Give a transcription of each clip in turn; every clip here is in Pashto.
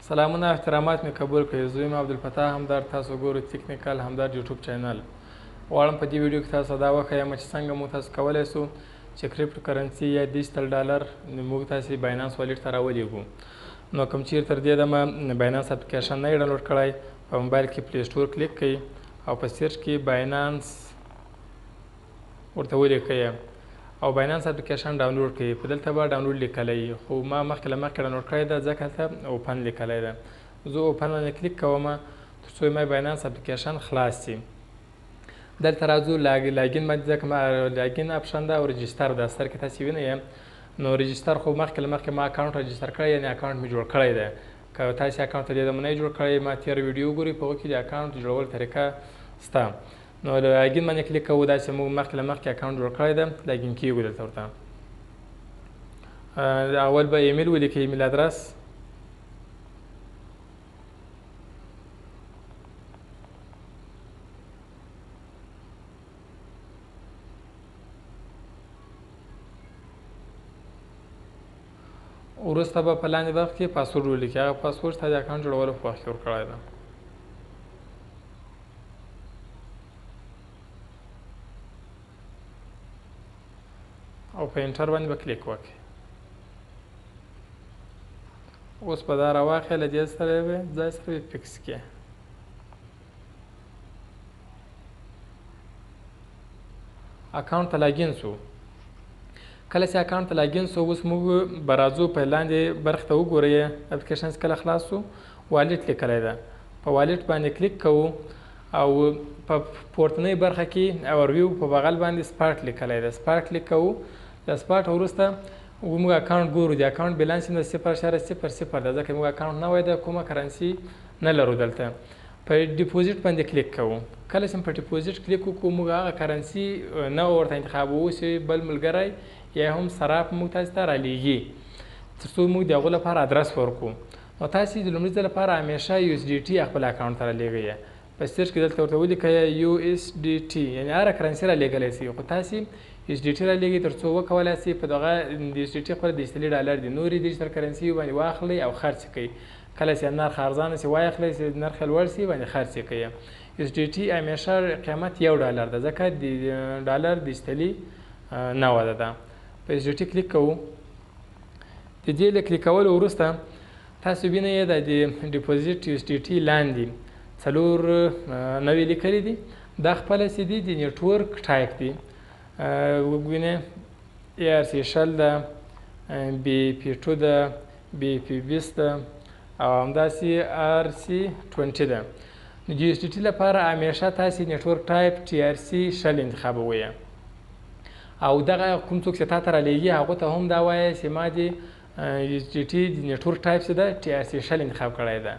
سلامونه او احترامات مې قبول کړئ. زه یم عبدالفتاح همدرد، تاسو ګورئ تکنیکل همدرد یوټیوب چینل. غواړم په دې ویډیو کې تاسو ته دا وښایم چې څنګه موږ تاسو کولی شو چې کریپټو کرنسي یا ډیجیټل ډالر موږ تاسو باینانس والیټ ته راولېږو. نو کوم چیرې تر دې دمه باینانس اپلیکیشن نه یې ډاونلوډ کړی، په موبایل کې پلی سټور کلیک کړئ او په سرچ کې باینانس ورته ولیکئ او باینانس اپلیکیشن ډاونلوډ کړئ. په دلته به ډاونلوډ لیکلی، خو ما مخکې له مخکې ډاونلوډ کړی ده، ځکه هلته open لیکلی ده. زه open باندې کلیک کوم تر څو ما باینانس اپلیکیشن خلاص شي. دلته راځو login باندې، ځکه ما login option ده او register ده، سر کې تاسې وینئ. نو register خو مخکې له مخکې ما اکاونټ register کړی، یعنې اکاونټ مې جوړ کړی دی. که تاسې اکاونټ ته دې دمه نه جوړ کړی، ما تېره ویډیو وګورئ، په هغو کې د اکاونټ جوړولو طریقه شته. نو login باندې کلیک کوو، داسې موږ مخکې له مخکې اکاونټ جوړ کړی دی، login کېږو. دلته ورته اول به ایمیل ولیکئ، ایمیل ادرس. وروسته به په لاندې برخه کې پاسورډ ولیکئ، هغه پاسورډ چې د اکاونټ جوړولو په وخت کې ورکړی دی. او په enter باندې به کلیک وکړئ. اوس به دا راواخلې، له دې سره به ځای سره به fix کړې. اکاونټ ته login شو. کله چې اکاونټ ته login شو، اوس موږ به راځو په لاندې برخې ته وګورئ. اپلیکیشن چې کله خلاص شو، wallet لیکلی ده، په wallet باندې کلیک کوو او په پورتنۍ برخه کې overview په بغل باندې spot لیکلی ده، spot کلیک کوو. له spot وروسته موږ اکاونټ ګورو، د اکاونټ بیلانس یې 0.00 ده، ځکه موږ اکاونټ نوی ده، کومه کرنسي نه لرو. دلته په deposit باندې کلیک کوو. کله چې په deposit کلیک وکړو، موږ هغه کرنسي نه ورته انتخابوو چې بل ملګری یا هم صراف موږ تاسې ته رالیږي، تر څو موږ د هغو لپاره ادرس ورکړو. نو تاسې د لومړي ځل لپاره همیشه یو اس ډي ټي خپل اکاونټ ته رالیږئ. په search کې دلته ورته ولیکئ یو اس ډي ټي، یعنې هره کرنسي رالیږلی شئ، خو تاسې یو اس ډي ټي رالیږئ تر څو وکولای شئ په دغه د یو اس ډي ټي خپل ډیجیټلي ډالر دي، نورې ډیجیټل کرنسي باندې واخلئ او خرڅ کړئ. کله چې نرخ ارزانه شي واخلئ، چې نرخ یې لوړ شي باندې خرڅ یې کړئ. یو اس ډي ټي همیشه قیمت یو ډالر ده، ځکه د ډالر ډیجیټلي نوعه ده. په یو اس ډي ټي کلیک کوو. د دې له کلیک کولو وروسته تاسو وینئ د دې deposit یو اس ډي ټي لاندې څلور نوې لیکلي دي. دا خپله چې دي د network type دي، وګورئ ای ار سي 20 ده، بي پي 2 ده، بي پي 20 ده او همداسې ار سي 20 ده. نو د یو اس ډي ټي لپاره همیشه تاسې network type ټي ار سي 20 انتخابوئ. او دغه کوم څوک چې تا ته رالیږي هغه ته هم دا وایه چې ما د یو اس ډي ټي د network type چې ده ټي ار سي 20 انتخاب کړی ده.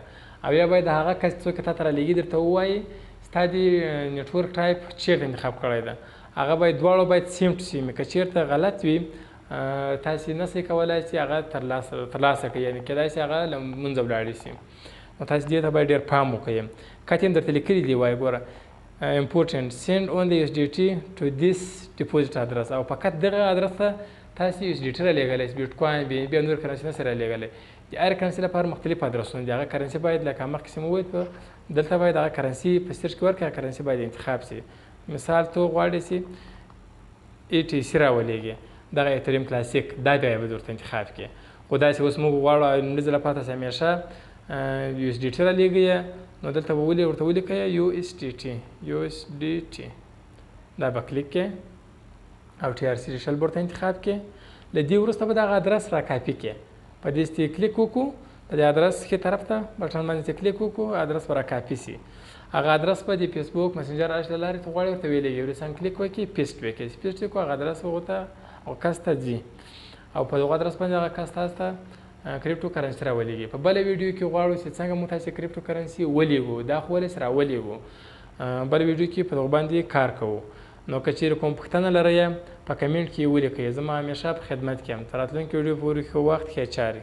او یا باید هغه کس څوک تا ته رالیږي درته ووایي ستا د network type چېرته انتخاب کړی ده. هغه باید دواړو باید same to same، که چېرته غلط وي تاسې نه شئ کولی چې هغه ترلاسه کړئ، یعنې کېدای شي هغه له منځه ولاړې شي. نو تاسې دې ته باید ډېر پام وکړئ. کتې هم درته لیکلي دي، وایي ګوره important send only USDT to this deposit address، او فقط دغه ادرس ته تاسې یو اس ډي ټي رالیږلی شئ، بیټ کوین، بي ان بي او نور کرنسي نه شئ رالیږلی. د هر کرنسي لپاره مختلف ادرسونه دي. هغه کرنسي باید لکه مخکې چې مو وویل، دلته باید هغه کرنسي په search کې ورکړي، هغه کرنسي باید انتخاب شي. مثال ته غواړې چې ای ټي سي راولېږي، دغه ایتریم کلاسیک دا بیا به درته انتخاب کړي. خو داسې اوس موږ غواړو لومړي ځل لپاره تاسې همیشه یو اس ډي ټي رالیږئ، نو دلته به ورته ولیکئ یو اس ډي ټي، یو اس ډي ټي، دا به کلیک کړئ او ټي ار سي 20 به ورته انتخاب کړئ. له دې وروسته به دغه ادرس را کاپي کړئ. په دې چې کلیک وکړو، د دې ادرس ښي طرف ته بټن باندې چې کلیک وکړو، ادرس به را کاپي شي. هغه ادرس به د فیسبوک مسنجر اش له لارې ته غواړې ورته ویلېږي. ورسره کلیک وکړي، paste وکړي، چې paste وکړو هغه ادرس هغو ته او کس ته ځي او په دغه ادرس باندې هغه کس تاسو ته کریپټو کرنسي راولېږي. په بله ویډیو کې غواړو چې څنګه موږ تاسې کریپټو کرنسي ولېږو، دا خو ولې سره راولېږو، بله ویډیو کې په دغه باندې کار کوو. نو که چیرې کوم پوښتنه لرئ په کمنټ کې یې ولیکئ، زه ما همیشه په خدمت کې یم. تر راتلونکې ویډیو پورې ښه وخت، ښې چارې.